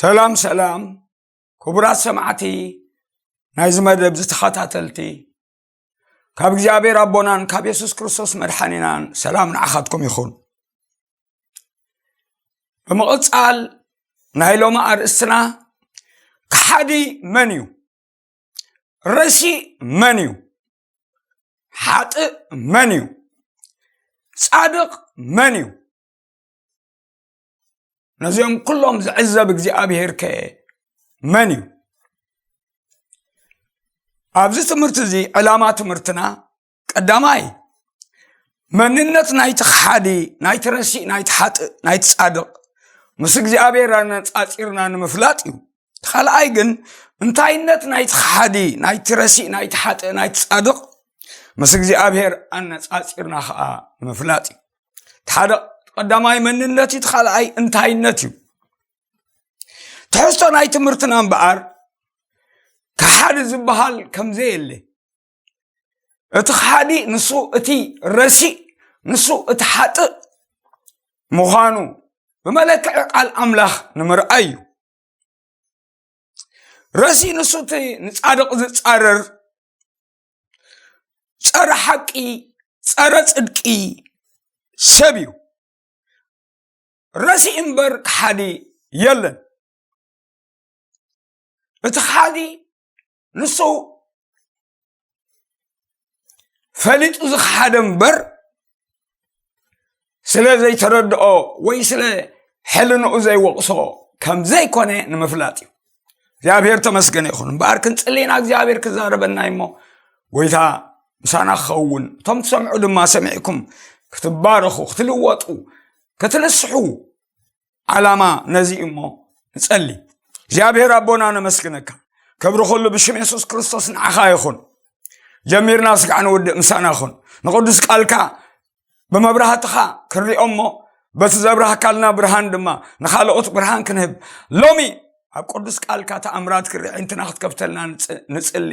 ሰላም ሰላም፣ ክቡራት ሰማዕቲ ናይዚ መደብ ዝተኸታተልቲ፣ ካብ እግዚኣብሔር ኣቦናን ካብ የሱስ ክርስቶስ መድሓኒናን ሰላም ንዓኻትኩም ይኹን። ብምቕጻል ናይ ሎሚ ኣርእስትና፣ ከሓዲ መን እዩ? ረሲእ መን እዩ? ሓጥእ መን እዩ? ጻድቕ መን እዩ? ነዚኦም ኩሎም ዝዕዘብ እግዚኣብሔር ከ መን እዩ? ኣብዚ ትምህርቲ እዚ ዕላማ ትምህርትና ቀዳማይ መንነት ናይቲ ከሓዲ፣ ናይቲ ረሲእ፣ ናይቲ ሓጥእ፣ ናይቲ ጻድቕ ምስ እግዚኣብሔር ኣነጻጺርና ንምፍላጥ እዩ። እቲ ካልኣይ ግን እንታይነት ናይቲ ከሓዲ፣ ናይቲ ረሲእ፣ ናይቲ ሓጥእ፣ ናይቲ ጻድቕ ምስ እግዚኣብሔር ኣነጻጺርና ኸኣ ንምፍላጥ እዩ። እቲ ሓደ ቀዳማይ መንነት እዩ፣ እቲ ካልኣይ እንታይነት እዩ። ትሕዝቶ ናይ ትምህርትና እምበኣር ከሓዲ ዝበሃል ከም ዘየለ፣ እቲ ከሓዲ ንሱ እቲ ረሲእ፣ ንሱ እቲ ሓጥእ ምዃኑ ብመለክዒ ቃል ኣምላኽ ንምርኣይ እዩ። ረሲእ ንሱ እቲ ንጻድቕ ዝጻረር፣ ጸረ ሓቂ፣ ጸረ ጽድቂ ሰብ እዩ። ረሲእ እምበር ከሓዲ የለን። እቲ ከሓዲ ንሱ ፈሊጡ ዝኸሓደ እምበር ስለ ዘይተረድኦ ወይ ስለ ሕልንኡ ዘይወቕሶ ከም ዘይኮነ ንምፍላጥ እዩ። እግዚኣብሔር ተመስገነ ይኹን። እምበኣር ክንጽሊ ኢና እግዚኣብሔር ክዛረበና እዩ እሞ፣ ጎይታ ምሳና ክኸውን፣ እቶም ትሰምዑ ድማ ሰሚዕኩም ክትባረኹ፣ ክትልወጡ፣ ክትንስሑ ዓላማ ነዚ እዩ እሞ ንጸሊ። እግዚኣብሔር ኣቦና ነመስግነካ። ክብሪ ኩሉ ብሽም የሱስ ክርስቶስ ንዓኻ ይኹን። ጀሚርና ስጋዕ ንውድእ ምሳና ይኹን። ንቕዱስ ቃልካ ብመብራህትኻ ክንሪኦ እሞ፣ በቲ ዘብራህካልና ብርሃን ድማ ንኻልኦት ብርሃን ክንህብ፣ ሎሚ ኣብ ቅዱስ ቃልካ ተኣምራት ክርኢ ዕንትና ክትከፍተልና ንጽ-፣ ንጽሊ።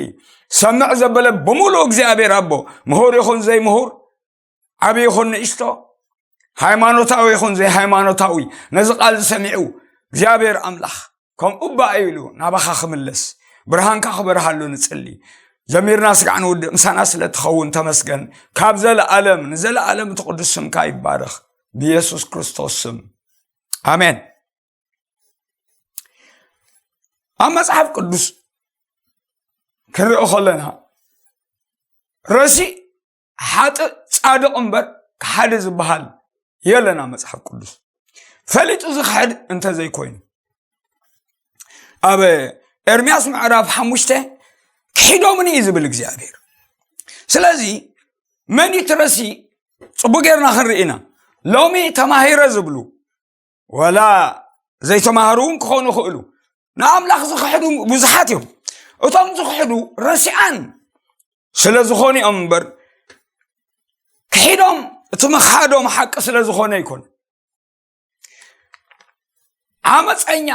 ሰምዕ ዘበለ ብምሉእ እግዚኣብሔር ኣቦ፣ ምሁር ይኹን ዘይምሁር፣ ዓቢ ይኹን ንእሽቶ፣ ሃይማኖታዊ ይኹን ዘይሃይማኖታዊ፣ ነዚ ቃል ዝሰሚዑ እግዚኣብሔር ኣምላኽ ከምኡ እባ ኢሉ ናባኻ ክምለስ፣ ብርሃንካ ክበርሃሉ ንጽሊ። ጀሚርና ስጋዕ ንውድእ፣ ምሳና ስለ ትኸውን ተመስገን። ካብ ዘለኣለም ንዘለኣለም እቲ ቅዱስ ስምካ ይባረኽ፣ ብየሱስ ክርስቶስ ስም፣ ኣሜን። ኣብ መጽሓፍ ቅዱስ ክንርኢ ከለና፣ ረሲእ፣ ሓጥእ፣ ጻድቕ እምበር ከሓዲ ዝበሃል የለን ኣብ መጽሓፍ ቅዱስ፣ ፈሊጡ ዝኽሕድ እንተዘይኮይኑ። ኣብ ኤርምያስ ምዕራፍ ሓሙሽተ፣ "ክሒዶምኒ" እዩ ዝብል እግዚኣብሔር። ስለዚ መን እዩ እቲ ረሲእ? ጽቡቕ ጌርና ክንርኢ ኢና። ሎሚ ተማሂረ ዝብሉ፣ ወላ ዘይተማህሩ እውን ክኾኑ ይኽእሉ፣ ንኣምላኽ ዝኽሕዱ ብዙሓት እዮም። እቶም ዝኽሕዱ ረሲኣን ስለ ዝኾኑ እዮም እምበር፣ ክሒዶም፣ እቲ ምኽሓዶም ሓቂ ስለ ዝኾነ ኣይኮነ። ዓመፀኛ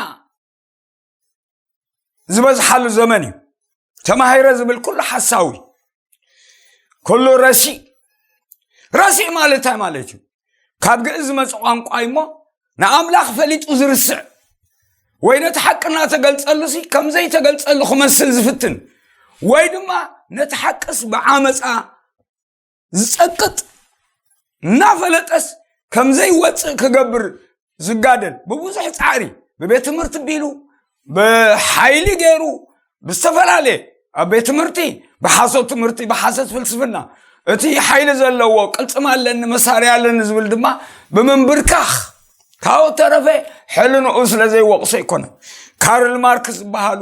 ዝበዝሓሉ ዘመን እዩ። ተማሂረ ዝብል ኩሉ ሓሳዊ፣ ኩሉ ረሲእ። ረሲእ ማለት እንታይ ማለት እዩ? ካብ ግእዝ ዝመጽእ ቋንቋ እዩ እሞ፣ ንኣምላኽ ፈሊጡ ዝርስዕ፣ ወይ ነቲ ሓቂ እናተገልጸሉ ሲ ከም ዘይተገልጸሉ ክመስል ዝፍትን፣ ወይ ድማ ነቲ ሓቅስ ብዓመጻ ዝጸቅጥ፣ እናፈለጠስ ከም ዘይወጽእ ክገብር ዝጋደል፣ ብብዙሕ ጻዕሪ፣ ብቤት ትምህርቲ ቢሉ፣ ብሓይሊ ገይሩ፣ ብዝተፈላለየ፣ ኣብ ቤት ትምህርቲ ብሓሶት ትምህርቲ፣ ብሓሰት ፍልስፍና፣ እቲ ሓይሊ ዘለዎ ቅልጽም ኣለኒ፣ መሳርያ ኣለኒ ዝብል ድማ ብምንብርካኽ፣ ካብኡ ተረፈ ሕልንኡ ስለ ዘይወቕሶ ኣይኮነን። ካርል ማርክስ ዝበሃሉ፣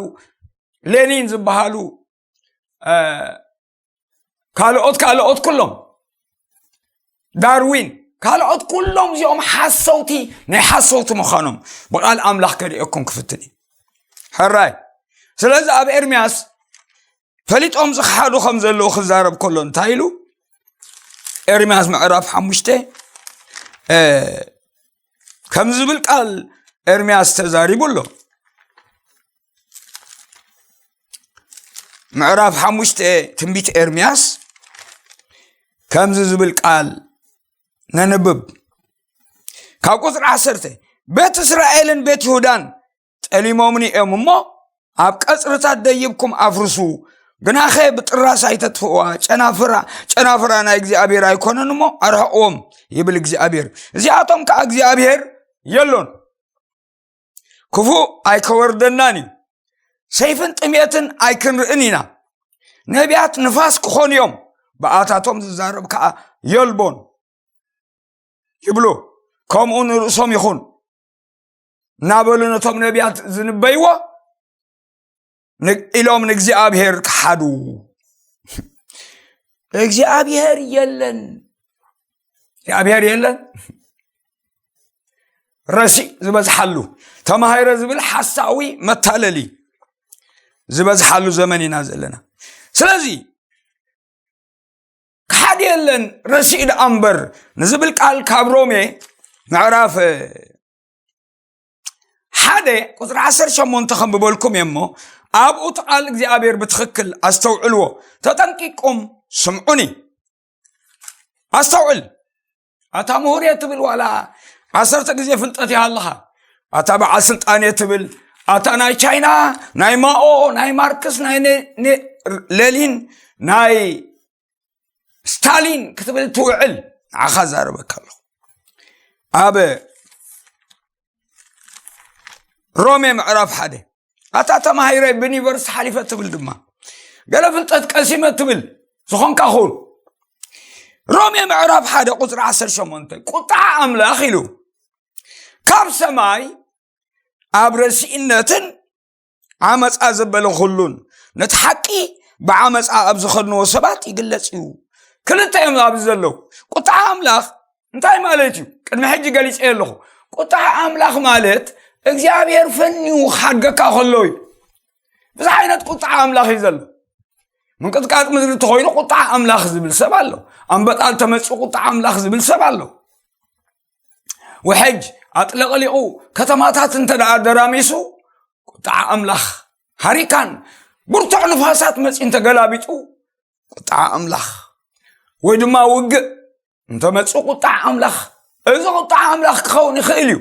ሌኒን ዝበሃሉ፣ እ፣ ካልኦት፣ ካልኦት ኩሎም፣ ዳርዊን፣ ካልኦት ኩሎም እዚኦም ሓሰውቲ፣ ናይ ሓሰውቲ ምዃኖም ብቓል ኣምላኽ ከርእየኩም ክፍትን እዩ። ሕራይ። ስለዚ ኣብ ኤርምያስ ፈሊጦም ዝኸሓዱ ከም ዘለዉ ክዛረብ ከሎ እንታይ ኢሉ? ኤርምያስ ምዕራፍ ሓሙሽተ፣ እ፣ ከም ዝብል ቃል ኤርምያስ ተዛሪቡ ኣሎ። ምዕራፍ ሓሙሽተ ትንቢት ኤርምያስ ከምዚ ዝብል ቃል ነንብብ። ካብ ቁጽሪ ዓሰርተ፣ "ቤት እስራኤልን ቤት ይሁዳን ጠሊሞምኒ እዮም እሞ፣ ኣብ ቀጽርታት ደይብኩም ኣፍርሱ፣ ግናኸ ብጥራስ ኣይተጥፍእዋ፣ ጨናፍራ፣ ጨናፍራ ናይ እግዚኣብሔር ኣይኮነን እሞ ኣርሕቕዎም፣ ይብል እግዚኣብሔር። እዚኣቶም ከኣ እግዚኣብሔር የሎን፣ ክፉእ ኣይከወርደናን እዩ፣ ሰይፍን ጥሜትን ኣይክንርእን ኢና። ነቢያት ንፋስ ክኾኑ እዮም፣ ብኣታቶም ዝዛረብ ከኣ የልቦን ይብሉ፣ ከምኡ ንርእሶም ይኹን እናበሉ ነቶም ነቢያት ዝንበይዎ ን-፣ ኢሎም ንእግዚኣብሔር ክሓዱ። እግዚኣብሔር የለን፣ እግዚኣብሔር የለን። ረሲእ ዝበዝሓሉ፣ ተማሃይረ ዝብል ሓሳዊ መታለሊ ዝበዝሓሉ ዘመን ኢና ዘለና። ስለዚ ክሓድ የለን ረሲእ ደኣ እምበር ንዝብል ቃል ካብ ሮሜ ምዕራፍ ሓደ ቁፅሪ ዓሰርተ ሸሞንተ ከንብበልኩም እየ እሞ፣ ኣብኡ እቲ ቃል እግዚኣብሔር ብትኽክል ኣስተውዕልዎ፣ ተጠንቂቁም ስምዑኒ። ኣስተውዕል። ኣታ ምሁር እየ ትብል፣ ዋላ ዓሰርተ ግዜ ፍልጠት ይሃለኻ፣ ኣታ በዓል ስልጣን እየ ትብል፣ ኣታ ናይ ቻይና፣ ናይ ማኦ፣ ናይ ማርክስ፣ ናይ ነ-፣ ነ-፣ ሌሊን፣ ናይ ስታሊን ክትብል ትውዕል፣ ንዓኻ ዛረበካ ኣለኹ። ኣብ ሮሜ ምዕራፍ ሓደ፣ ኣታ ተማሂረ ብዩኒቨርሲቲ ሓሊፈ ትብል ድማ፣ ገለ ፍልጠት ቀሲመ ትብል፣ ዝኾንካ ኹን። ሮሜ ምዕራፍ ሓደ ቁፅሪ ዓሰርተ ሸሞንተ፣ ቁጣዓ ኣምላኽ ኢሉ ካብ ሰማይ ኣብ ረሲእነትን ዓመፃ ዘበለ ኩሉን፣ ነቲ ሓቂ ብዓመፃ ኣብ ዝኸድንዎ ሰባት ይግለፅ እዩ። ክልተ እዮም ኣብዚ ዘለዉ። ቁጣዓ ኣምላኽ እንታይ ማለት እዩ? ቅድሚ ሕጂ ገሊፀ ኣለኹ። ቁጣዓ ኣምላኽ ማለት እግዚኣብሔር ፈንዩ ክሓድገካ ከሎ እዩ። ብዙሕ ዓይነት ቁጣዓ ኣምላኽ እዩ ዘሎ። ምንቅጥቃጥ ምድሪ እንተኾይኑ ቁጣዓ ኣምላኽ ዝብል ሰብ ኣሎ። ኣንበጣ እንተመፅኡ ቁጣዓ ኣምላኽ ዝብል ሰብ ኣሎ። ውሕጅ ኣጥለቕሊቑ ከተማታት እንተ ደኣ ደራሚሱ ቁጣዓ ኣምላኽ፣ ሃሪካን ብርቱዕ ንፋሳት መፂኡ እንተገላቢጡ ቁጣዓ ኣምላኽ፣ ወይ ድማ ውግእ እንተመፅኡ ቁጣዓ ኣምላኽ፣ እዚ ቁጣዓ ኣምላኽ ክኸውን ይኽእል እዩ።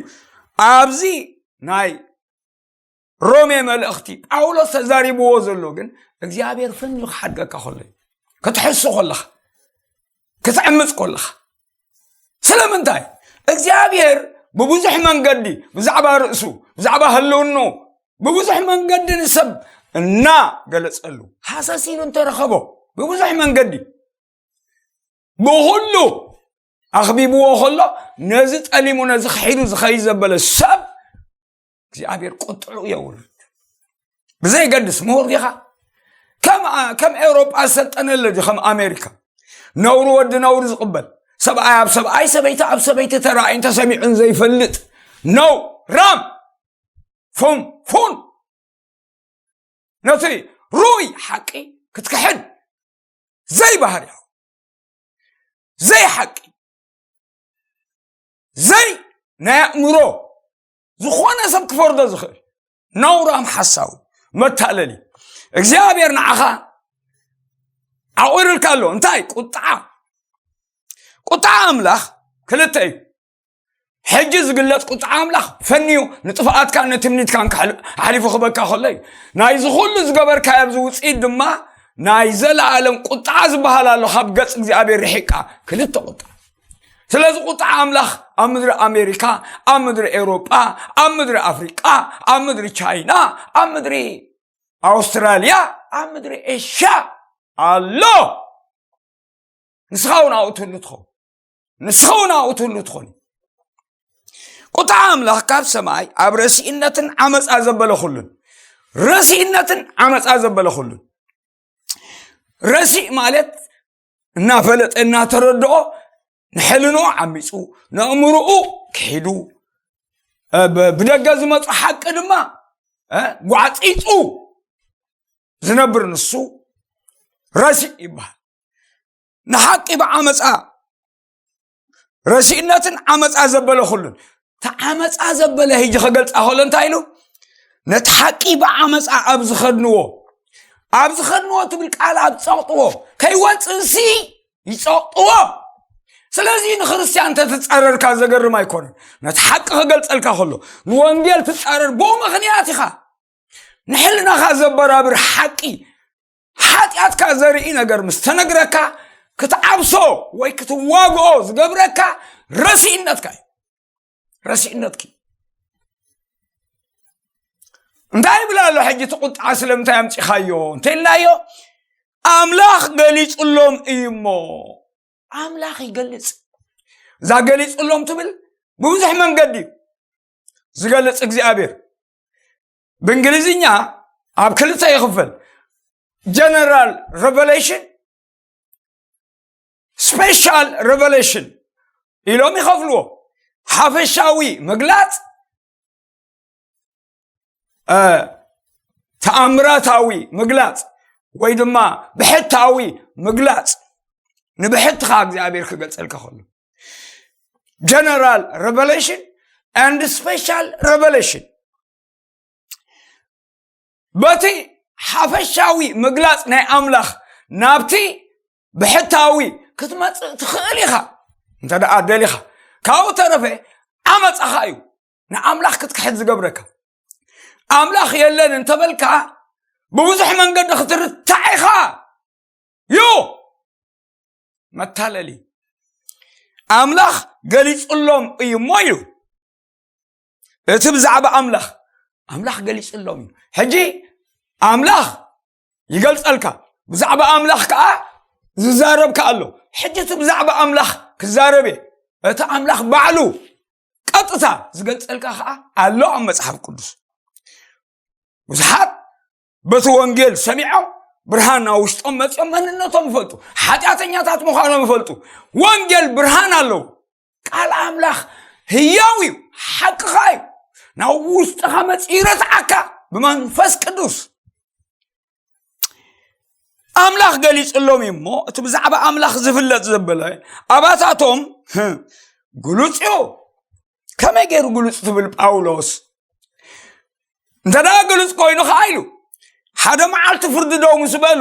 ኣብዚ ናይ ሮሜ መልእኽቲ ጳውሎስ ተዛሪብዎ ዘሎ ግን እግዚኣብሔር ፈንዩ ክሓድገካ ከሎ እዩ። ክትሕሱ ከለኻ፣ ክትዕምፅ ከለኻ። ስለምንታይ? እግዚኣብሔር ብብዙሕ መንገዲ ብዛዕባ ርእሱ፣ ብዛዕባ ህልውኑ፣ ብብዙሕ መንገዲ ንሰብ እናገለጸሉ፣ ሃሰስ ኢሉ እንተረኸቦ፣ ብብዙሕ መንገዲ ብኹሉ ኣኽቢብዎ ከሎ፣ ነዚ ጠሊሙ፣ ነዚ ክሒዱ ዝኸይድ ዘበለ ሰብ እግዚኣብሔር ቁጥዑ የውርድ። ብዘይገድስ ምሁር ዲኻ? ከም፣ ከም ኤውሮጳ ዝሰልጠነ ኣሎ ድዩ? ከም ኣሜሪካ ነውሪ ወዲ ነውሪ ዝቕበል፣ ሰብኣይ ኣብ ሰብኣይ፣ ሰበይቲ ኣብ ሰበይቲ ተራእዩን ተሰሚዑን ዘይፈልጥ ነውራም ፉንፉን፣ ነቲ ሩይ ሓቂ ክትክሕድ ዘይባህርያዊ፣ ዘይሓቂ፣ ዘይ ናይ ኣእምሮ፣ ዝኾነ ሰብ ክፈርዶ ዝኽእል ነውራም ሓሳዊ፣ መታለሊ። እግዚኣብሔር ንዓኻ ዓቑርልካ ኣሎ። እንታይ? ቁጥዓ። ቁጥዓ ኣምላኽ ክልተ እዩ። ሕጂ ዝግለጽ ቁጥዓ ኣምላኽ ፈንዩ ንጥፍኣትካን ንትምኒትካን ከሕል-፣ ኣሕሊፉ ክበካ ከሎ እዩ። ናይዚ ኩሉ ዝገበርካዮ ኣብዚ ውጽኢት ድማ ናይ ዘለኣለም ቁጥዓ ዝበሃል ኣሎ፣ ካብ ገጽ እግዚኣብሔር ርሒቃ። ክልተ ቁጥዓ። ስለዚ ቁጥዓ ኣምላኽ ኣብ ምድሪ ኣሜሪካ፣ ኣብ ምድሪ ኤውሮጳ፣ ኣብ ምድሪ ኣፍሪቃ፣ ኣብ ምድሪ ቻይና፣ ኣብ ምድሪ ኣውስትራልያ፣ ኣብ ምድሪ ኤሽያ ኣሎ። ንስኻ እውን ኣብኡ ትህሉ ትኸውን። ንስኻ እውን ኣብኡ ትህሉ ትኾኒ። ቁጥዓ ኣምላኽ ካብ ሰማይ ኣብ ረሲእነትን ዓመፃ ዘበለ ኩሉን፣ ረሲእነትን ዓመፃ ዘበለ ኩሉን። ረሲእ ማለት እናፈለጠ እናተረድኦ ንሕልንኡ ዓሚፁ፣ ነእምርኡ ክሒዱ፣ እ፣ ብ-፣ ብደገ ዝመፁ ሓቂ ድማ፣ እ፣ ጓዕፂፁ ዝነብር ንሱ ረሲእ ይበሃል። ንሓቂ ብዓመፃ፣ ረሲእነትን ዓመፃ ዘበለ ኩሉን። እቲ ዓመፃ ዘበለ ሂጂ ከገልፃ ከሎ እንታይ ኢሉ? ነቲ ሓቂ ብዓመፃ ኣብ ዝኸድንዎ፣ ኣብ ዝኸድንዎ ትብል ቃል ኣብ ፀቕጥዎ፣ ከይወፅእሲ ይፀቕጥዎ። ስለዚ ንክርስትያን እንተትጻረርካ ዘገርም ኣይኮነን። ነቲ ሓቂ ክገልጸልካ ከሎ ንወንጌል ትጻረር ብኡ ምኽንያት ኢኻ። ንሕልናኻ ዘበራብር ሓቂ፣ ሓጢኣትካ ዘርኢ ነገር ምስ ተነግረካ ክትዓብሶ ወይ ክትዋግኦ ዝገብረካ ረሲእነትካ እዩ። ረሲእነትኪ እንታይ ይብል ኣሎ ሕጂ? እቲ ቁጣ ስለምንታይ ኣምፂኻዮ እንተኢልናዮ፣ ኣምላኽ ገሊጹሎም እዩ እሞ። ኣምላኽ ይገልጽ። እዛ ገሊጹሎም ትብል ብብዙሕ መንገዲ እዩ ዝገልጽ እግዚኣብሔር። ብእንግሊዝኛ ኣብ ክልተ ይኽፈል። ጀነራል ሬቨሌሽን፣ ስፔሻል ሬቨሌሽን ኢሎም ይኸፍልዎ። ሓፈሻዊ ምግላጽ፣ እ፣ ተኣምራታዊ ምግላጽ ወይ ድማ ብሕታዊ ምግላጽ። ንብሕትኻ እግዚኣብሔር ክገልጸልካ ከሎ፣ ጀነራል ሬቨሌሽን and ስፔሻል ሬቨሌሽን። በቲ ሓፈሻዊ ምግላጽ ናይ ኣምላኽ ናብቲ ብሕታዊ ክትመጽእ ትኽእል ኢኻ፣ እንተ ደኣ ደሊኻ። ካብኡ ተረፈ ዓመጻኻ እዩ ንኣምላኽ ክትክሕድ ዝገብረካ። ኣምላኽ የለን እንተበልካ ብብዙሕ መንገዲ ክትርታዕ ኢኻ። ዩ መታለሊ። ኣምላኽ ገሊጹሎም እዩ እሞ ኢሉ። እቲ ብዛዕባ ኣምላኽ፣ ኣምላኽ ገሊጹሎም እዩ። ሕጂ ኣምላኽ ይገልጸልካ፣ ብዛዕባ ኣምላኽ ከኣ ዝዛረብካ ኣሎ። ሕጂ እቲ ብዛዕባ ኣምላኽ ክዛረብ እየ። እቲ ኣምላኽ ባዕሉ ቀጥታ ዝገልጸልካ ከኣ ኣሎ ኣብ መጽሓፍ ቅዱስ። ብዙሓት በቲ ወንጌል ሰሚዖም ብርሃን ናብ ውሽጦም መጺኦም መንነቶም ይፈልጡ፣ ሓጢኣተኛታት ምዃኖም ይፈልጡ። ወንጌል ብርሃን ኣለዎ። ቃል ኣምላኽ ህያው እዩ፣ ሓቅኻ እዩ። ናብ ውሽጥኻ መጺኡ ይረትዓካ ብመንፈስ ቅዱስ። ኣምላኽ ገሊጹሎም እዩ እሞ፣ እቲ ብዛዕባ ኣምላኽ ዝፍለጥ ዘበለ ኣባታቶም ግሉጽ እዩ። ከመይ ገይሩ ግሉጽ ትብል ጳውሎስ? እንተ ደኣ ግሉጽ ኮይኑ ኸዓ ኢሉ፣ ሓደ መዓልቲ ፍርዲ ደው ምስ በሉ፣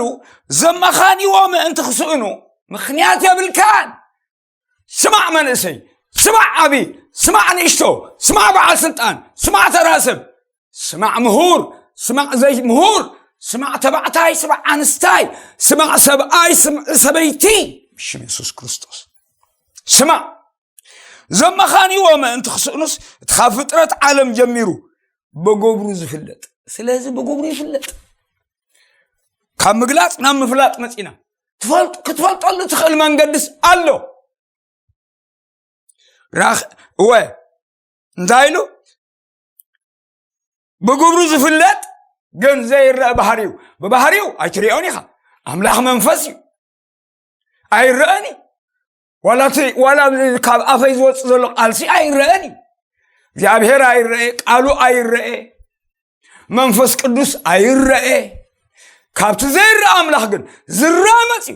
ዘመኻንዎ ምእንቲ ክስእኑ ምኽንያት የብልካን። ስማዕ መንእሰይ፣ ስማዕ ዓቢ፣ ስማዕ ንእሽቶ፣ ስማዕ በዓል ስልጣን፣ ስማዕ ተራ ሰብ፣ ስማዕ ምሁር፣ ስማዕ ዘይምሁር፣ ስማዕ ተባዕታይ፣ ስማዕ ኣንስታይ፣ ስማዕ ሰብኣይ፣ ስምዒ ሰበይቲ፣ ብሽም የሱስ ክርስቶስ ስማዕ። ዘመኻንዎ ምእንቲ ክስእኑስ፣ እቲ ካብ ፍጥረት ዓለም ጀሚሩ ብግብሩ ዝፍለጥ። ስለዚ ብግብሩ ይፍለጥ። ካብ ምግላጽ ናብ ምፍላጥ መጺና። ትፈልጥ-፣ ክትፈልጠሉ ትኽእል መንገድስ ኣሎ። ራኽ-፣ እወ፣ እንታይ ኢሉ? ብግብሩ ዝፍለጥ ግን ዘይረአ ባህሪው። ብባህሪው ኣይትሪኦን ኢኻ። ኣምላኽ መንፈስ እዩ። ኣይረአን እዩ። ዋላ እቲ፣ ዋላ ካብ ኣፈይ ዝወጽእ ዘሎ ቃልሲ ኣይረአን እዩ። እግዚኣብሔር ኣይረአ፣ ቃሉ ኣይረአ፣ መንፈስ ቅዱስ ኣይረአ። ካብቲ ዘይረአ ኣምላኽ ግን ዝረአ መጽዩ።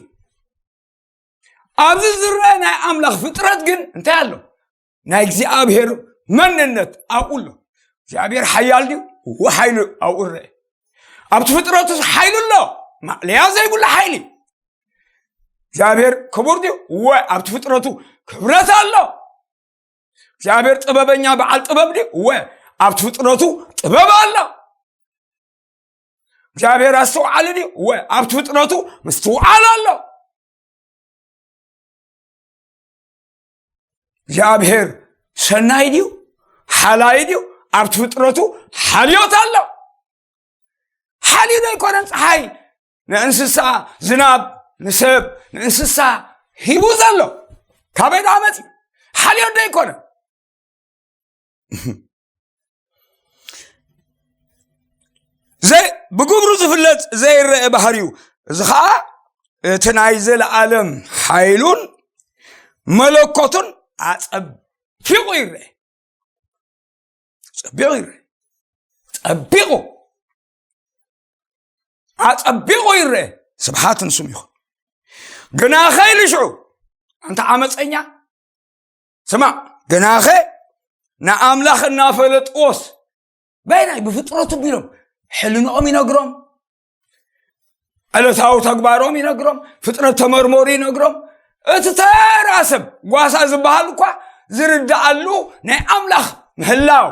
ኣብዚ ዝረአ ናይ ኣምላኽ ፍጥረት ግን እንታይ ኣሎ? ናይ እግዚኣብሔር መንነት ኣብኡ ኣሎ። እግዚኣብሔር ሓያል ድዩ? እወ፣ ሓይሉ ኣብኡ ይረአ። ኣብቲ ፍጥረቱ ሓይሉ ኣሎ፣ ማእለያ ዘይብሉ ሓይሊ። እግዚኣብሔር ክቡር ድዩ? እወ፣ ኣብቲ ፍጥረቱ ክብረት ኣሎ። እግዚኣብሔር ጥበበኛ በዓል ጥበብ ድዩ? እወ፣ ኣብቲ ፍጥረቱ ጥበብ ኣሎ። እግዚኣብሔር ኣስተውዓሊ ድዩ? እወ፣ ኣብቲ ፍጥረቱ ምስትውዓል ኣሎ። እግዚኣብሔር ሰናይ ድዩ? ሓላይ ድዩ? ኣብቲ ፍጥረቱ ሓልዮት ኣሎ። ሓልዩ ዶ ኣይኮነን ፀሓይ ንእንስሳ፣ ዝናብ ንሰብ፣ ንእንስሳ ሂቡ ዘሎ? ካበይ ደኣ መፂ? ሓልዮ ዶ ኣይኮነን? ዘይ-፣ ብግብሩ ዝፍለጥ ዘይረአ ባህሪኡ፣ እዚ ኸዓ እቲ ናይ ዘለዓለም ሓይሉን መለኮቱን ኣጸቢቑ ይረአ። ጸቢቑ ይረአ። ጸቢቑ። ኣጸቢቑ ይረአ። ስብሓት ንስሙ ይኹን። ግናኸ ኢሉ ሽዑ፣ ኣንታ ዓመፀኛ፣ ስማዕ፣ ግናኸ ንኣምላኽ እናፈለጥዎስ፣ በይናይ ብፍጥረቱ ቢሎም፣ ሕልንኦም ይነግሮም፣ ዕለታዊ ተግባሮም ይነግሮም፣ ፍጥረት ተመርመሩ ይነግሮም፣ እቲ ተራ ሰብ ጓሳ ዝበሃል እኳ ዝርድኣሉ ናይ ኣምላኽ ምህላው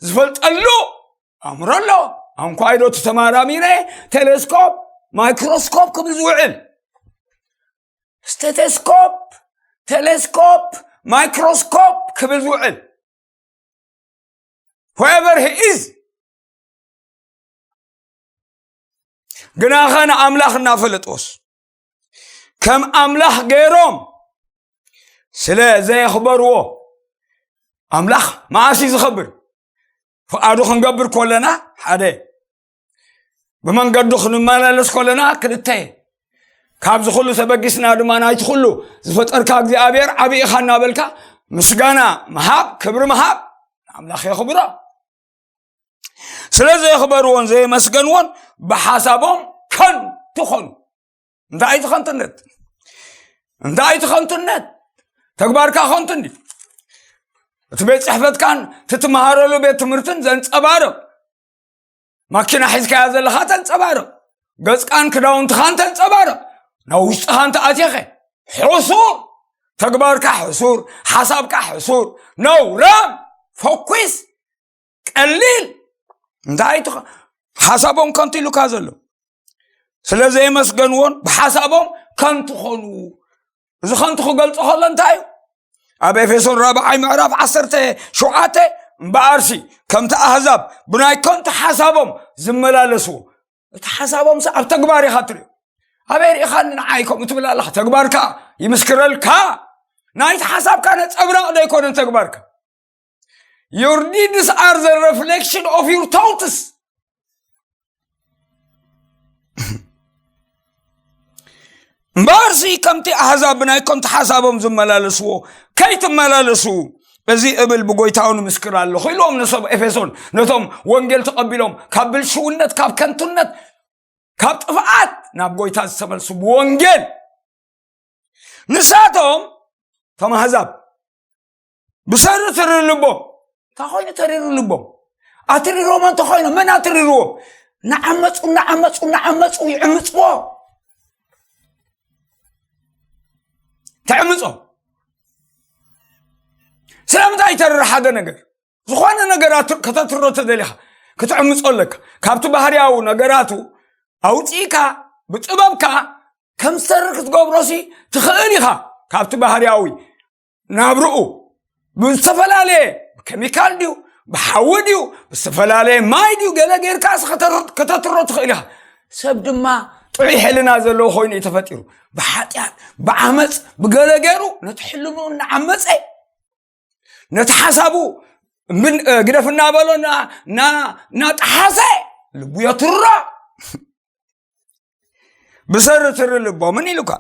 ዝፈልጠሉ ኣእምሮ ኣሎ። ኣንኳይዶ ተመራሚረ ቴሌስኮፕ ማይክሮስኮፕ ክብል ዝውዕል፣ ስቴቴስኮፕ፣ ቴሌስኮፕ፣ ማይክሮስኮፕ ክብል ዝውዕል whoever he is፣ ግናኸ ንኣምላኽ እናፈለጦስ ከም ኣምላኽ ገይሮም ስለ ዘየኽበርዎ፣ ኣምላኽ መዓስ እዩ ዝኸብር? ፍቓዱ ክንገብር ከለና ሓደ፣ ብመንገዱ ክንመላለስ ከለና ክልተ፣ ካብዚ ኩሉ ተበጊስና ድማ ናይቲ ኩሉ ዝፈጠርካ እግዚኣብሔር ዓብዪ ኢኻ እናበልካ ምስጋና ምሃብ፣ ክብሪ ምሃብ ንኣምላኽ የኽብሮ። ስለ ዘየኽበርዎን ዘየመስገንዎን ብሓሳቦም ከንቱ ኾኑ። እንታይ እቲ ከንቱነት? እንታይ እቲ ከንቱነት? ተግባርካ ከንቱ እንዲ፣ እቲ ቤት ጽሕፈትካን ትትመሃረሉ ቤት ትምህርትን ዘንጸባርቕ፣ ማኪና ሒዝካያ ዘለኻ ተንጸባርቕ፣ ገጽካን ክዳውንትኻን ተንጸባርቕ፣ ናብ ውሽጥኻ እንተኣቲኸ ሕሱር፣ ተግባርካ ሕሱር፣ ሓሳብካ ሕሱር፣ ነውራም፣ ፈኲስ፣ ቀሊል። እንታይ ትኸ ሓሳቦም ከንቱ ኢሉካ ዘሎ? ስለ ዘየመስገንዎን ብሓሳቦም ከንቱ ኾኑ። እዚ ከንቱ ክገልጾ ከሎ እንታይ እዩ? ኣብ ኤፌሶን ራብዓይ ምዕራፍ ዓሰርተ ሸውዓተ፣ እምበኣርሲ ከምቲ ኣህዛብ ብናይ ከንቱ ሓሳቦም ዝመላለስዎ፣ እቲ ሓሳቦምስ ኣብ ተግባር ኢኻ ትርእዮ። ኣበይ ርኢኻኒ ንዓይ ከምኡ ትብል ኣለኻ? ተግባርካ ይምስክረልካ። ናይቲ ሓሳብካ ነጸብራቕ ዶ ኣይኮነን ተግባርካ? Your deeds are the reflection of your thoughts። እምበኣርሲ ከምቲ ኣህዛብ ብናይ ከንቱ ሓሳቦም ዝመላለስዎ ከይትመላለሱ፣ እዚ እብል ብጎይታኡ ንምስክር ኣለኹ ኢልዎም ነሰብ ኤፌሶን፣ ነቶም ወንጌል ተቐቢሎም ካብ ብልሽውነት፣ ካብ ከንቱነት፣ ካብ ጥፍኣት ናብ ጎይታ ዝተመልሱ ብወንጌል። ንሳቶም፣ እቶም ኣህዛብ፣ ብሰሪ ትሪ ልቦም፣ እንታይ ኮይኑ ተሪሩ ልቦም? ኣትሪሮም እንተኾይኖም፣ መን ኣትሪርዎም? እናዓመፁ፣ እናዓመፁ፣ እናዓመፁ ይዕምፅዎ። ተዕምፆ። ስለምንታይ ይተርር ሓደ ነገር? ዝኾነ ነገር ኣት-፣ ከተትሮ ተደሊኻ ክትዕምፆ ኣለካ። ካብቲ ባህርያዊ ነገራቱ ኣውፂእካ ብጥበብካ ከም ዝተርር ክትገብሮሲ ትኽእል ኢኻ። ካብቲ ባህርያዊ ናብርኡ ብዝተፈላለየ ኬሚካል ድዩ፣ ብሓዊ ድዩ፣ ብዝተፈላለየ ማይ ድዩ፣ ገለ ጌርካ ስ-፣ ከተር-፣ ከተትሮ ትኽእል ኢኻ። ሰብ ድማ ጥዑይ ሕልና ዘለዎ ኮይኑ እዩ ተፈጢሩ። ብሓጢኣት፣ ብዓመፅ፣ ብገለ ገይሩ ነቲ ሕልንኡ እናዓመፀ፣ ነቲ ሓሳቡ ምን-፣ እ፣ ግደፍ እናበሎ እና-፣ እና-፣ እናጠሓሰ ልቡ የትሮ። ብሰሪ ትሪ ልቦምን ኢሉካ፣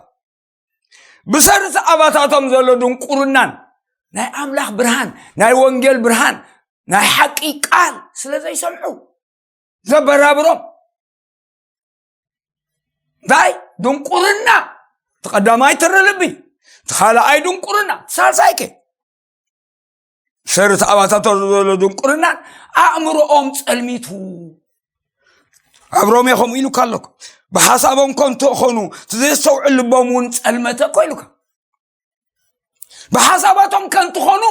ብሰሪ እቲ ኣባታቶም ዘሎ ድንቁርናን ናይ ኣምላኽ ብርሃን፣ ናይ ወንጌል ብርሃን፣ ናይ ሓቂ ቃል ስለ ዘይሰምዑ ዘበራብሮም። እንታይ? ድንቁርና። እቲ ቀዳማይ ትሪ ልቢ፣ እቲ ካልኣይ ድንቁርና፣ እቲ ሳልሳይ ከ? ሰሪ እቲ ኣባታቶም ዘሎ ድንቁርናን ኣእምሮኦም ጸልሚቱ። ኣብ ሮሜ ከምኡ ኢሉካ ኣለኩ። ብሓሳቦም ከንቱ ኾኑ፣ እቲ ዘየስተውዕል ልቦም እውን ጸልመተ እኮ ኢሉካ። ብሓሳባቶም ከንቱ ኾኑ፣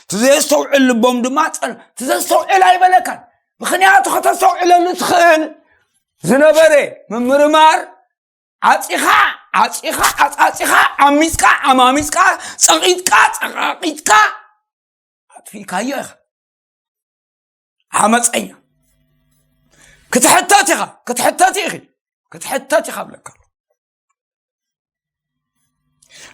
እቲ ዘየስተውዕል ልቦም ድማ ጸል-፣ እቲ ዘስተውዕል ኣይበለካን። ምኽንያቱ ከተስተውዕለሉ ትኽእል ዝነበረ ምምርማር ዓጺኻ፣ ዓጺኻ፣ ዓጻጺኻ፣ ዓሚጽካ፣ ዓማሚጽካ፣ ጸቒጥካ፣ ጸቓቒጥካ ኣጥፊእካዮ ኢኻ። ዓመፀኛ። ክትሕተት ኢኻ፣ ክትሕተት ኢኺ፣ ክትሕተት ኢኻ ብለካ ኣለኹ።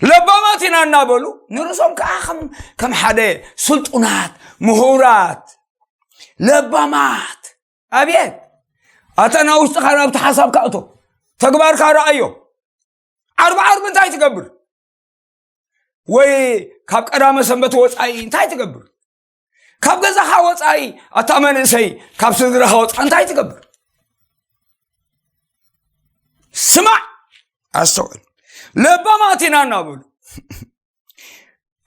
ለባማት ኢና እናበሉ ንርእሶም ከዓ ከም፣ ከም ሓደ ስልጡናት፣ ምሁራት፣ ለባማት። ኣብየት! ኣታ ናብ ውሽጥኻ ናብቲ ሓሳብካ እቶ። ተግባርካ ረኣዮ። ዓርቢ ዓርቢ እንታይ ትገብር? ወይ ካብ ቀዳመ ሰንበት ወጻኢ እንታይ ትገብር? ካብ ገዛኻ ወጻኢ፣ ኣታ መንእሰይ፣ ካብ ስድራኻ ወጻኢ እንታይ ትገብር? ስማዕ፣ ኣስተውዕል። ለባማት ኢና እናበሉ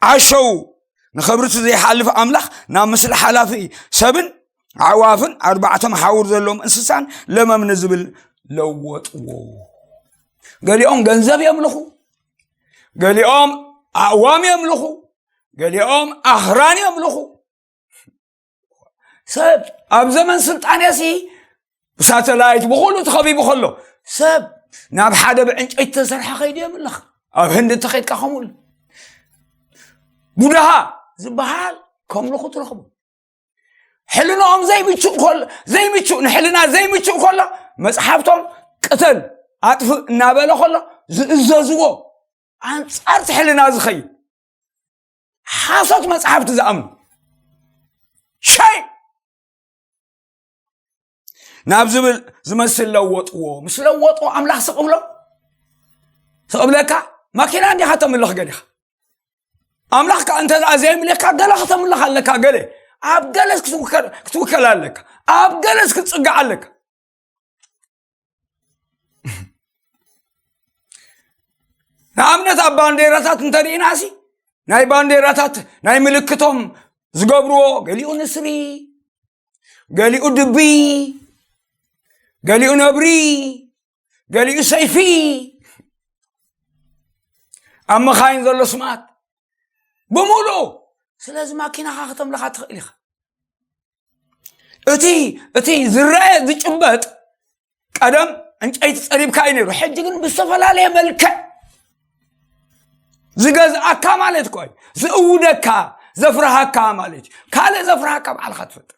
ዓሸው። ንኽብሪ እቲ ዘይሓልፍ ኣምላኽ ናብ ምስሊ ሓላፊ ሰብን ኣዕዋፍን ኣርባዕተ መሓውር ዘለዎም እንስሳን ለመም ንዝብል ለወጥዎ። ገሊኦም ገንዘብ የምልኹ፣ ገሊኦም ኣእዋም የምልኹ፣ ገሊኦም ኣኽራን የምልኹ። ሰብ ኣብ ዘመን ስልጣኔ ሲ ብሳተላይት ብኹሉ ተኸቢቡ ከሎ ሰብ ናብ ሓደ ብዕንጨይቲ ተሰርሐ ከይዱ የምልኽ። ኣብ ህንዲ እንተኸይድካ ከምኡ ኣሎ። ቡድሃ ዝበሃል ከምልኹ ትረኽቡ። ሕልናኦም ዘይምቹእ ከሎ ዘይምቹእ ንሕልና ዘይምቹእ ከሎ መፅሓፍቶም ቅተል ኣጥፍእ እናበለ ከሎ ዝእዘዝዎ ኣንፃር እቲ ሕልና ዝኸይድ ሓሶት መፅሓፍቲ ዝኣምኑ ሸይ ናብ ዝብል ዝመስል ለወጥዎ። ምስ ለወጥዎ ኣምላኽ ስቕብሎ ስቕብለካ ማኪና እንዲኻ ተምልኽ ገሊኻ ኣምላኽ ከዓ እንተ ደኣ ዘይምልካ ገለ ከተምልኽ ኣለካ። ገለ ኣብ ገለስ ክትውከል ኣለካ። ኣብ ገለስ ክትፅጋዕ ኣለካ። ንኣብነት ኣብ ባንዴራታት እንተርኢና ሲ ናይ ባንዴራታት ናይ ምልክቶም ዝገብርዎ ገሊኡ ንስሪ፣ ገሊኡ ድቢ፣ ገሊኡ ነብሪ፣ ገሊኡ ሰይፊ፣ ኣብ መኻይን ዘሎ ስማት ብምሉኡ። ስለዚ ማኪናኻ ከተምልኻ ትኽእል ኢኻ። እቲ እቲ ዝረአ ዝጭበጥ ቀደም ዕንጨይቲ ፀሪብካ እዩ ነይሩ። ሕጂ ግን ብዝተፈላለየ መልክዕ ዝገዝኣካ ማለት እኮ እዩ። ዝእውደካ፣ ዘፍርሃካ ማለት እዩ። ካልእ ዘፍርሃካ ባዕልኻ ትፈጥር።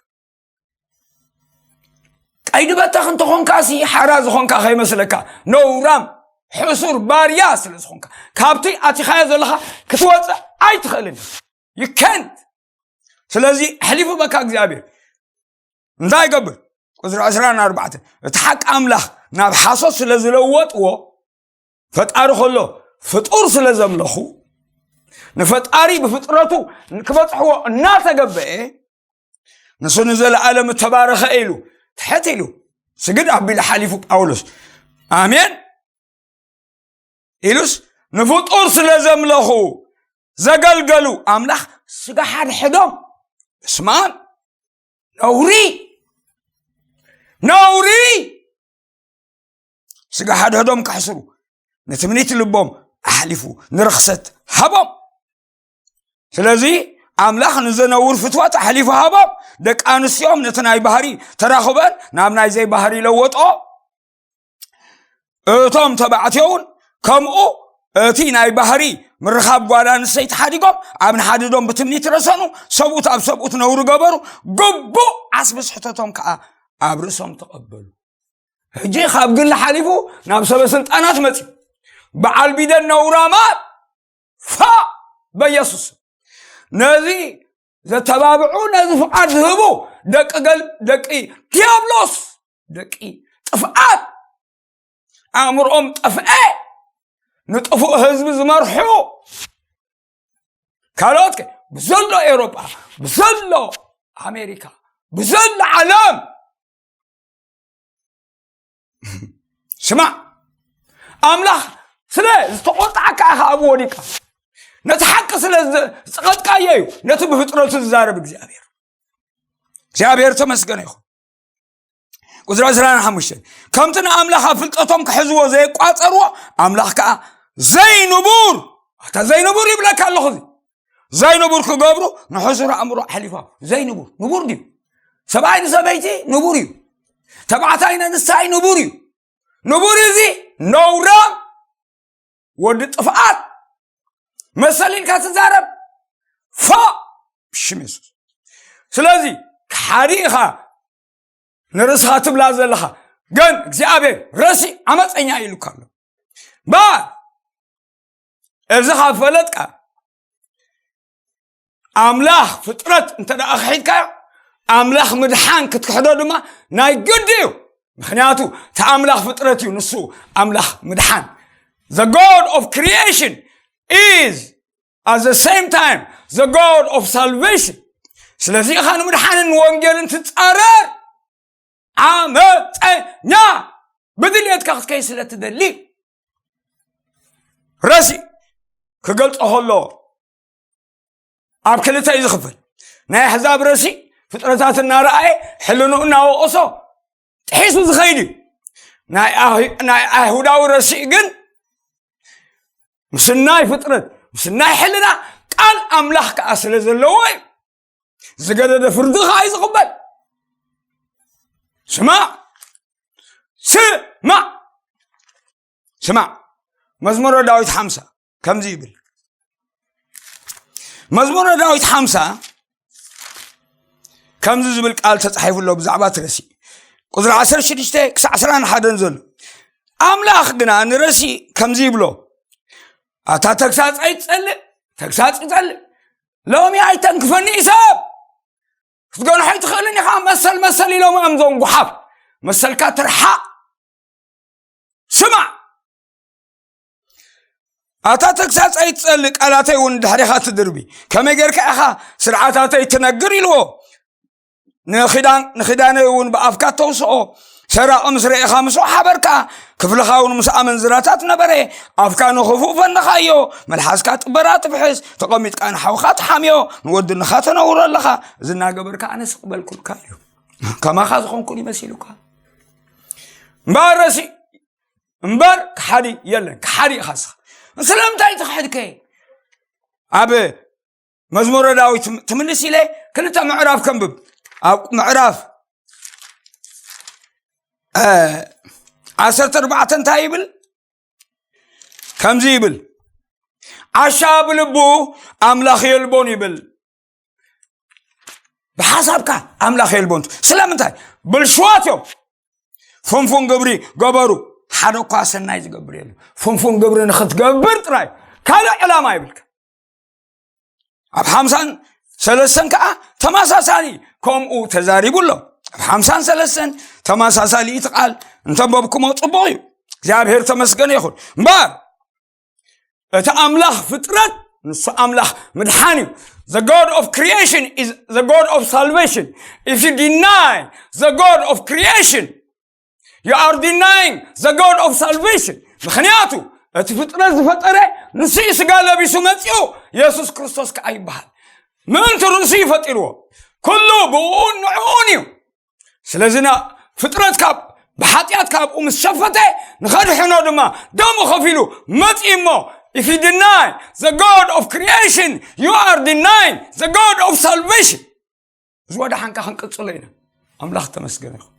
ቀይዲ በተኽ እንተኾንካ ሲ ሓራ ዝኾንካ ከይመስለካ፣ ነውራም ሕሱር ባርያ ስለ ዝኾንካ ካብቲ ኣቲኻዮ ዘለኻ ክትወፅእ ኣይትኽእልን። You can't። ስለዚ ኣሕሊፉ በካ እግዚኣብሔር እንታይ ይገብር? ቁፅሪ ዕስራን ኣርባዕተን እቲ ሓቂ ኣምላኽ ናብ ሓሶት ስለ ዝለወጥዎ ፈጣሪ ከሎ ፍጡር ስለ ዘምለኹ ንፈጣሪ ብፍጥረቱ ክበፅሕዎ እናተገበኤ ንሱ ንዘለኣለም እተባረኸ ኢሉ ትሕት ኢሉ ስግድ ኣቢሉ ሓሊፉ ጳውሎስ ኣሜን ኢሉስ ንፍጡር ስለ ዘምለኹ ዘገልገሉ ኣምላኽ ስጋ ሓድሕዶም እስማን ነውሪ ነውሪ ስጋ ሓድሕዶም ከሕስሩ ንትምኒት ልቦም ኣሕሊፉ ንርኽሰት ሃቦም። ስለዚ ኣምላኽ ንዘነውር ፍትወት ኣሕሊፉ ሃቦም። ደቂ ኣንስቲኦም ነቲ ናይ ባህሪ ተራኽበን ናብ ናይ ዘይባህሪ ለወጦ። እቶም ተባዕትዮ እውን ከምኡ እቲ ናይ ባህሪ ምርኻብ ጓል ኣንስተይቲ ሓዲጎም ኣብ ንሓድዶም ብትምኒት ረሰኑ። ሰብኡት ኣብ ሰብኡት ነውሪ ገበሩ። ግቡእ ዓስቢ ስሕተቶም ከዓ ኣብ ርእሶም ተቐበሉ። ሕጂ ካብ ግሊ ሓሊፉ ናብ ሰበ ስልጣናት መፅዩ በዓል ቢደን ነውራማት ፋ በኢየሱስ ነዚ ዘተባብዑ ነዚ ፍቓድ ዝህቡ ደቂ ገል ደቂ ዲያብሎስ ደቂ ጥፍኣት ኣእምሮኦም ጠፍአ ንጥፉእ ህዝቢ ዝመርሑ ካልኦት ከ ብዘሎ ኤውሮጳ ብዘሎ ኣሜሪካ ብዘሎ ዓለም ስማዕ ኣምላኽ ስለ ዝተቆጣዕካ ኢኻ ኣብኡ ወዲቅካ ነቲ ሓቂ ስለ ዝፀቐጥካዮ እዩ ነቲ ብፍጥረቱ ዝዛረብ እግዚኣብሔር እግዚኣብሔር ተመስገነ ይኹን ቁፅሪ ዕስራን ሓሙሽተን ከምቲ ንኣምላኽ ኣብ ፍልጠቶም ክሕዝዎ ዘየቋፀርዎ ኣምላኽ ከዓ ዘይንቡር ኣታ ዘይንቡር ይብለካ ኣለኹ እዚ ዘይንቡር ክገብሩ ንሕሱር ኣእምሮ ኣሕሊፎም ዘይንቡር ንቡር ድዩ ሰብኣይ ንሰበይቲ ንቡር እዩ ተባዕታይ ነንስታይ ንቡር እዩ ንቡር እዚ ነውራም ወዲ ጥፍኣት መሰል ኢልካ ትዛረብ ፎ ብሽም የሱስ ስለዚ ክሓዲ ኢኻ ንርእስኻ ትብላ ዘለኻ ግን እግዚኣብሔር ረሲ ዓመፀኛ ኢሉካ ኣሎ ባ እዚ ካብ ፈለጥካ ኣምላኽ ፍጥረት እንተ ደኣ ክሒድካዮ ኣምላኽ ምድሓን ክትክሕዶ ድማ ናይ ግዲ እዩ ምኽንያቱ እቲ ኣምላኽ ፍጥረት እዩ ንሱ ኣምላኽ ምድሓን the god of creation is at the same time the god of salvation ስለዚ ኢኻ ንምድሓንን ንወንጌልን ትጻረር ዓመፀኛ ብድልየትካ ክትከይ ስለ ትደሊ ረሲ ክገልፆ ከሎ ኣብ ክልተ እዩ ዝኽፈል ናይ ኣሕዛብ ረሲ ፍጥረታት እናረኣየ ሕልንኡ እናወቀሶ ጥሒሱ ዝኸይድ እዩ ናይ ኣይሁዳዊ ረሲእ ግን ምስናይ ፍጥረት ምስናይ ሕልና ቃል ኣምላኽ ከዓ ስለ ዘለዎ እዩ። ዝገደደ ፍርዲ ከዓ እዩ ዝቕበል። ስማዕ፣ ስማዕ፣ ስማዕ። መዝሙረ ዳዊት ሓምሳ ከምዚ ይብል። መዝሙረ ዳዊት ሓምሳ ከምዚ ዝብል ቃል ተጻሒፉ ኣሎ ብዛዕባ እቲ ረሲእ። ቁጽሪ ዓሰርተ ሽዱሽተ ክሳዕ ዕስራን ሓደን ዘሎ። ኣምላኽ ግና ንረሲእ ከምዚ ይብሎ፣ ኣታ ተግሳጽ ኣይትጸልእ፣ ተግሳጽ ይጸልእ። ሎሚ ኣይተንክፈኒ እዩ ሰብ። ክትገንሖ ኣይትኽእልን ኢኻ። መሰል መሰል ኢሎም እዞም ጉሓፍ መሰልካ ትርሓቕ። ስማዕ፣ ኣታ ተግሳጽ ኣይትጸልእ፣ ቃላተይ እውን ድሕሪኻ ትድርቢ። ከመይ ጌርካ ኢኻ ስርዓታተይ ትነግር ኢልዎ። ንኺዳን ንኺዳነይ እውን ብኣፍካ ተውስኦ። ሰራቒ ምስ ረኢኻ ምስኡ ሓበርካ። ክፍልኻ እውን ምስ ኣመንዝራታት ነበረ። ኣፍካ ንኽፉእ ፈንኻዮ፣ መልሓስካ ጥበራ ትፍሕስ፣ ተቐሚጥካ ንሓውኻ ትሓምዮ፣ ንወድንኻ ተነውሮ ኣለኻ። እዚ እናገበርካ ኣነስ ክበልኩልካ እዩ። ከማኻ ዝኾንኩን ይመሲሉካ። እምበኣር ረሲ እምበር ክሓዲ የለን። ክሓዲ ኢኻ ስኻ። ስለምንታይ ትኽሕድከ? ኣብ መዝሙረ ዳዊት ትምልስ ኢለ ክልተ ምዕራፍ ከንብብ። ኣብ ምዕራፍ እ፣ ዓሰርተ ኣርባዕተ እንታይ ይብል? ከምዚ ይብል፣ ዓሻ ብልቡ ኣምላኽ የልቦን ይብል። ብሓሳብካ ኣምላኽ የልቦን። ስለምንታይ? ብልሽዋት እዮም። ፍንፉን ግብሪ ገበሩ። ሓደ እኳ ሰናይ ዝገብር የለን። ፍንፉን ግብሪ ንኽትገብር ጥራይ ካልእ ዕላማ ይብልካ። ኣብ ሓምሳን ሰለስተን ከዓ ተመሳሳሊ ከምኡ ተዛሪቡ ኣሎ። ኣብ ሓምሳን ሰለስተን ተመሳሳሊ እቲ ቃል እንተንበብኩሞ ጽቡቕ እዩ። እግዚኣብሔር ተመስገን ይኹን። እምበር እቲ ኣምላኽ ፍጥረት ንሱ ኣምላኽ ምድሓን እዩ። The God of creation is the God of salvation. If you deny the God of creation, you are denying the God of salvation. ምኽንያቱ እቲ ፍጥረት ዝፈጠረ ንሱ እዩ ስጋ ለቢሱ መፂኡ። የሱስ ክርስቶስ ከዓ ይበሃል። ምእንቲ ርእሱ እዩ ፈጢርዎ። ኩሉ ብእኡን ንዕኡን እዩ። ስለዚ ና ፍጥረት ካብ ብሓጢኣት ካብኡ ምስ ሸፈተ ንኸድሕኖ ድማ ደሙ ከፊሉ መፂኡ እሞ if you deny the God of creation, you are denying the God of salvation. እዚ ወደ ሓንካ ክንቅፅሎ ኢና። ኣምላኽ ተመስገን ይኹን።